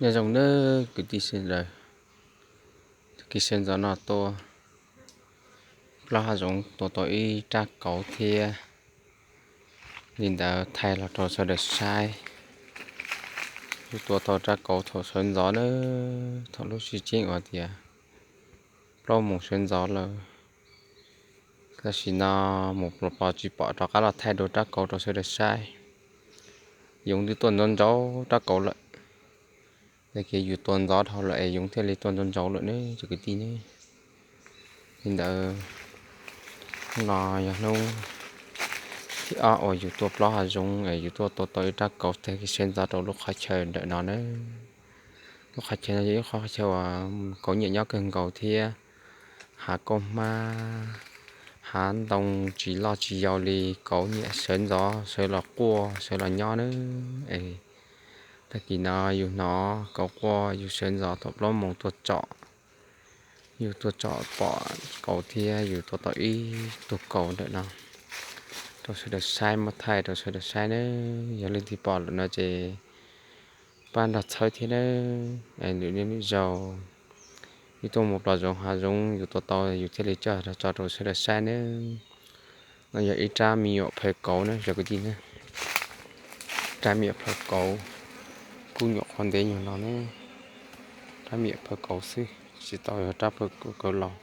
Nyob zoo nawb kwv tij sawv daws, tag kis sawv ntxov no tua plaub hav zoov tua tau ib rab kauv thiab li ntawd thaij los rau sawv daws saib. Kuv tua tau rab kauv thaum sawv ntxov nawb, thaum lub sib tseeb uas tias plaub moos sawv ntxov lawm. Tam sim no mus pos pos tsis pom, rov qab los thaij dua rab kauv rau sawv daws saib. Yoov twb tuaj ntsaub ntsaub rab kauv lawm. Tag kis yus tua ntxov dhau lawm es yoov thiaj li tuaj ntsaub ntsaub lawm ne cov kwv tij ne. Li ntawd, hnub no yog hnub thib ob uas yus tua plaub hav zoov es yus tuaj tua tau ib rab kauv tag kis sawv ntxov rau lub qhov chaw ntawm no na. Lub qhov chaw no yog ib qhov chaw uas kauv nyiam nyob kawg nkaus thiab hav kauj hmab, hav ntoo tsis loj tsis yau li, kauv nyiam sawv ntxov sawv los quaj sawv los nyob na. Es tag kis no yus hnov kauv quaj yus sawv ntxov thaum plaub moos tuaj tsom, yus tuaj tsom pom kauv thiab yus tua tau ib tug kauv ntawm no rau sawv daws saib, muab thaij rau sawv daws saib nawb. Yog leej twg pom lawm no ces pab nrog txhawb thiab nawb. Es lwm hnub lwm zaus yus tuaj mus plos zoov hav zoov yus tua tau yus thiaj li coj tso rau sawv daws saib nawb. No yog ib rab me nyuam phaw kauv na cov kwv tij na. Rab me nyuam phaw kauv kuj nyuam qhuav ntev nyuag no ne. Rab me nyuam phaw kauv xwb, tsis tau yog rab phaw kauv laus.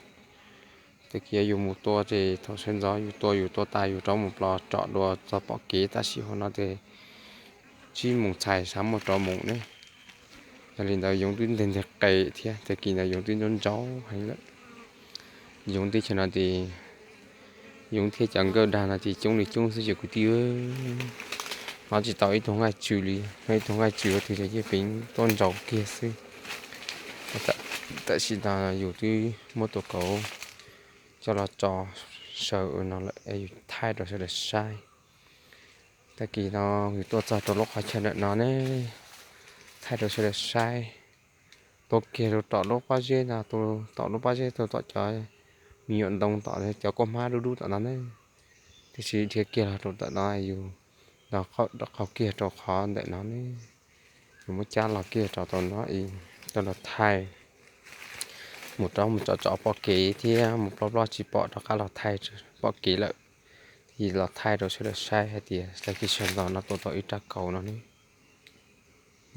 Tag kis yus mus tua ces thaum sawv ntxov yus tua, yus tua tas yus rov mus plos tsom dua txog pom kev, tab sis hauv no ces tsib moos txhais xav muaj rov mus ne. Yog li ntawd yoov twb nteg nteg qes thiab, tag kis ntawd yoov twb ntsaub ntsaub heev lawm. Yoov teb chaws no ces yoov thiab cov nkawj dag no ces coob li coob xwb cov kwv tij. Hnov tsis tau ib tug nqaij tsw li, hnov ib tug nqaij tsw ua twg ces yeej pheej tuaj ntsaub kiag xwb. Tam sim no yus twb muab tus kauv coj los tso saw no lawm es yus thaij rau sawv daws saib. Tag kis no yus tuaj txog rau lub qhov chaw ntawm no ne, thaij rau sawv daws saib. Tua kiag rau tom lub pob zeb no, tua tom lub pob zeb, tua tom cov me nyuam ntoo tom cov kauj hmab dub dub tom no ne. Tiam sis dhia kiag los rau tom no yus los rov qau kiag rau qhov ntawm no ne. Yus muab cab los kiag rau tom no, rau los thaij. Mus rov mus tsom tsom pom kev thiab mus plob plob tsis pom, rov qab los thaij pom kev lawm. Ces los thaij rau sawv daws saib hais tias tag kis sawv ntxov no tua tau ib rab kauv no ne.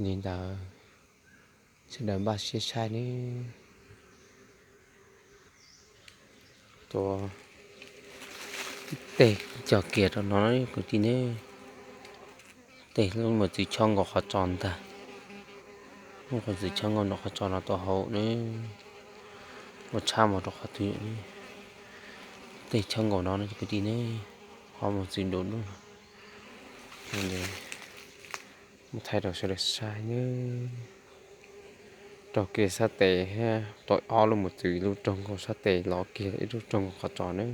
Li ntawd sawv daws npaj siab saib ne. Tua teg cog kiag rau no kwv tij ne. Teg lub mos txwv chob nkaus qhov tsos ntag. Lub mos txwv chob nkaus nram qhov tsos no tua hauv ne. Ua tshab mus rau qhov twg ne. Teg chob nkaus no kwv tij ne. Qhov mos txwv dub dub. Muab thaij rau sawv daws saib ne. Raug kiag sab tes thiab, tau ob lub mos txwv, lub raug nkaus sab tes, los kiag ib lub raug nkaus qhov tsos ne.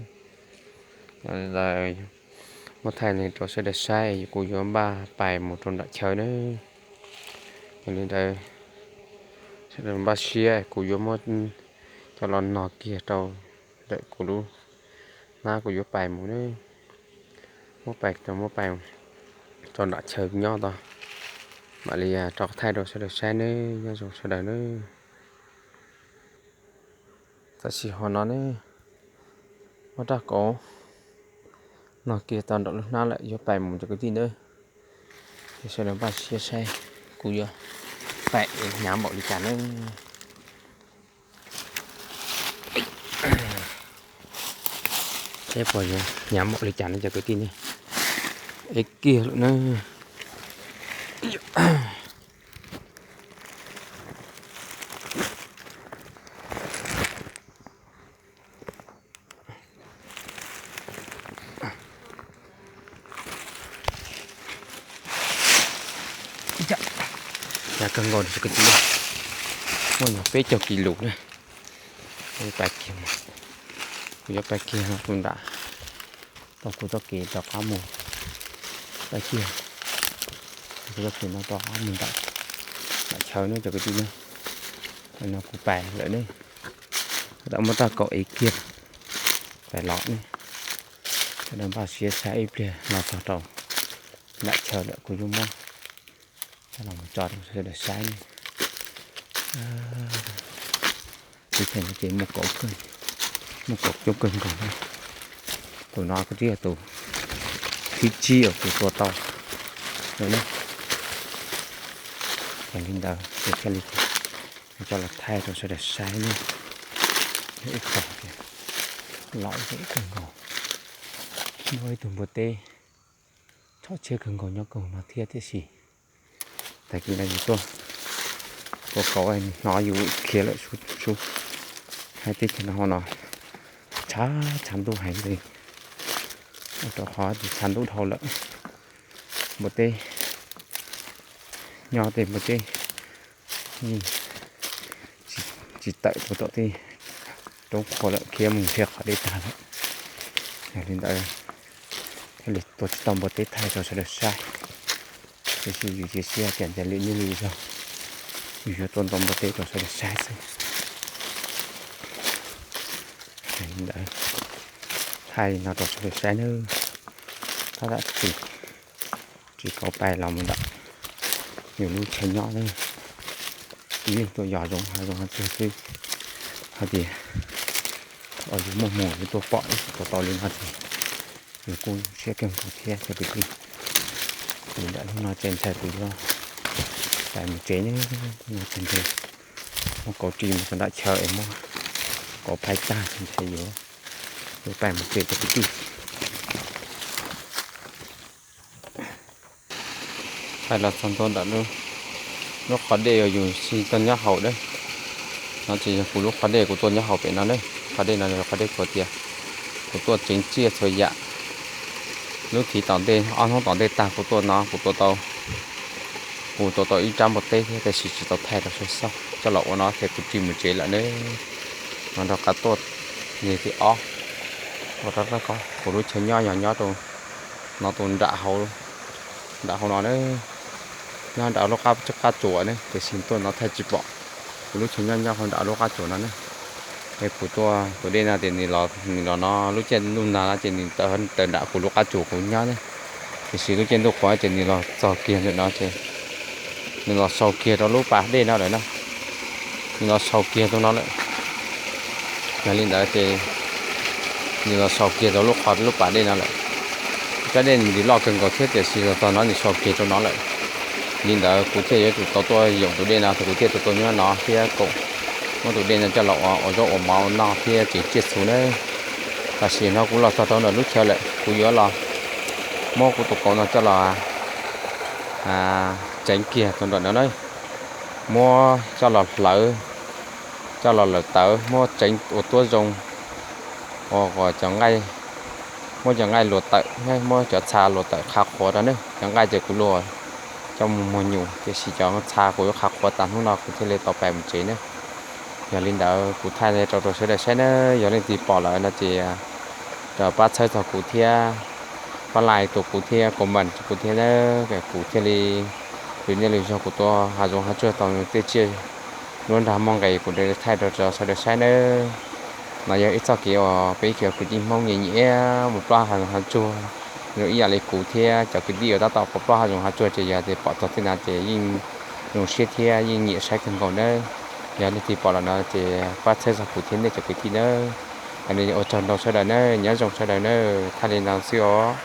Yog li ntawd muab thaij li rau sawv daws saib, kuv yuav npaj pais mus rau nram chaw ne. Yog li ntawd sawv daws npaj siab, kuv yuav muab coj los no kiag rau ntawm kuv lub hnab, kuv yuav pais mus ne. Muab pais tau, muab pais rau nram chaw nyob tau, mam li rov thaij rau sawv daws saib ne. Nyob zoo sawv daws ne. Tam sim hov no ne, muab rab kauv no kiag tau nram lub hnab lawm, yuav pais mus cov kwv tij nawb. Ces sawv daws npaj siab saib, kuv yuav pais hnyav npaum li cas ne. Saib puas yuav hnyav npaum li cas ne cov kwv tij ne. Ev kiag lawm na. Hnyav kawg nkaus cov kwv tij, muaj nyuag peb caug kis lus na. Pais kiag, kuv yuav pais kiag tus nram, tau kuv txoj kev rov qab mus, pais kiag, kuv txoj kev no rov qab mus nram, nram chaw ne cov kwv tij ne. No kuv pais lawm ne, tau muab rab kauv ev kiag, pais los ne. Sawv daws npaj siab saib ib pliag los txog rau nram chaw lawm kuv yuav muab coj los mus tso rau sawv daws saib ne. Teb chaws no ces muaj kauv kawg, muaj kauv coob kawg nkaus. Tus no kuj twb yog tus thib tsib uas kuv tua tau lawm na. Yog li ntawd ces thiaj li coj los thaij rau sawv daws saib na. Yog ib qho tias lom zem kawg nkaus, muaj ib tug npua teb txhom tshiab kawg nkaus nyob koog no thiab tiam sis tag kis no yus tuaj tua kauv hnov yus khiav lawm sub sub. Hais teb chaws no no tshav tshav ntuj heev li, ua rau qhov tias tshav ntuj dhau lawm. Npua teb nyob tej npua teb yeej tsis tawm rau tom tej roob qhuav lawm, khiav mus nrhiav qhov dej tag lawm. Yog li ntawd thiaj li tua tsis tau npua teb thaij rau sawv daws saib. Tiam sis yus cia siab tias ntshe lwm hnub lwm zaug yus yuav tua ntau npua teb rau sawv daws saib xwb. Yog li ntawd thaij li no rau sawv daws saib nawb. Tab tom tsis, tsis kauv pais los mus ntawm yus lub chaw nyob nawb. Ib leeg tuaj yos zoo hav zoov hav tsuag xwb, hais tias yus muaj hmoo yus tuaj pom ib tug tau li no ces yus kuj siab kawg nkaus thiab cov kwv tij. Li ntawm hnub no ces ntshai kuv yuav pais mus tsev nawb, hnub no ces ntshai muab kauv ris mus rau nram chaw es muab kauv phais tag ces ntshai yuav, yuav pais mus tsev cov kwv tij. Thaij los txog ntua ntawm lub qhov dej uas yus tsis tau nyob haus na. No ces yog kuv lub qhov dej kuv tuaj nyob haus pem no na. Qhov dej no yog qhov dej kuv tias kuv tuaj tsev tsiaj txhua yam. Lub chiv tom ntej ob hnub tom ntej tag kuv tuaj no kuv tua tau, kuv tua tau ib rab npua teb thiab tab sis tsis tau thaij rau sawv daws saib coj los ua no ces kuv ris mus tsev lawm na. No rov qab tuaj ntej thib ob, ua rau kuv lub chaw nyob yog nyob rau no tus nram hauv, nram hauv no na, nyob nram lub qab qab tsuas na, tiam sis tuaj no thaij tsis pom. Kuv lub chaw nyob nyob hauv nram lub qab tsuas no na. Es kuv tua tus dej no tias nws los no lub caij ntuj nag no ces nws tawm nram kuv lub qab tsuas kuv nyob na. Tiam sis lub caij ntuj qhuav ces nws los txog kiag ntawm no ces nws los xaus kiag rau lub pas dej no lawm na. Nws los xaus kiag rau no lawm. Yog li ntawd ces nws los xaus kiag rau lub qhov lub pas dej no lawm. Rab dej nws loj kawg nkaus thiab tiam sis los txog no nws xaus kiag rau no lawm. Li ntawd kuv thiaj yuav tsum tau tuaj yoom tus dej no ces kuv thiaj tau tuaj nyob no thiab koom muab tus dej no coj los ua zaub ua mov noj thiab tsev tsiaj txhu na. Tam sim no kuv los txog rau ntawm lub chaw lawm kuv yuav los muab kuv tus kauv no coj los tseev kiag rau ntawm no na. Muab coj los hlawv, coj los lawm tawv muab tseev ua tuab zoo, ua cov nqaij, muab cov nqaij luas tawm, muab cov txha luas tawm qhav qhuav rau na. Cov nqaij ces kuv luas coj mus muag nyuam tiam sis cov txha kuv yuav qhav qhuav tas hnub no kuv thiaj li tau pais mus tsev na. Yog li ntawd kuv thaij rau rau sawv daws saib na, yog leej twg pom lawm no ces pab txhawb txog kuv thiab, pab like rau kuv thiab comment rau kuv thiab na, kuv thiaj li lwm niaj lwm zaug kuv tuaj hav zoov hav tsuag tau tej tsiaj nruab nrag muaj nqis kuv thaij rau rau sawv daws saib nawb. No yog ib txoj kev uas peb cov kwv tij Hmoob nyiam nyiam mus plob hav zoov hav tsuag zoo ib yam li kuv thiab cov kwv tij uas tab tom plob plob hav zoov hav tsuag ces yog tias pom txog tej no ces yeej zoo siab thiab yeej nyiam saib kawg nkaus nawb. Yog leej twg pom lawm no ces pab txhawb txog kuv thiab nej cov kwv tij nawb. Ua tsaug ntau sawv daws nawb, nyob zoo sawv daws nawb, thaij li no xwb os.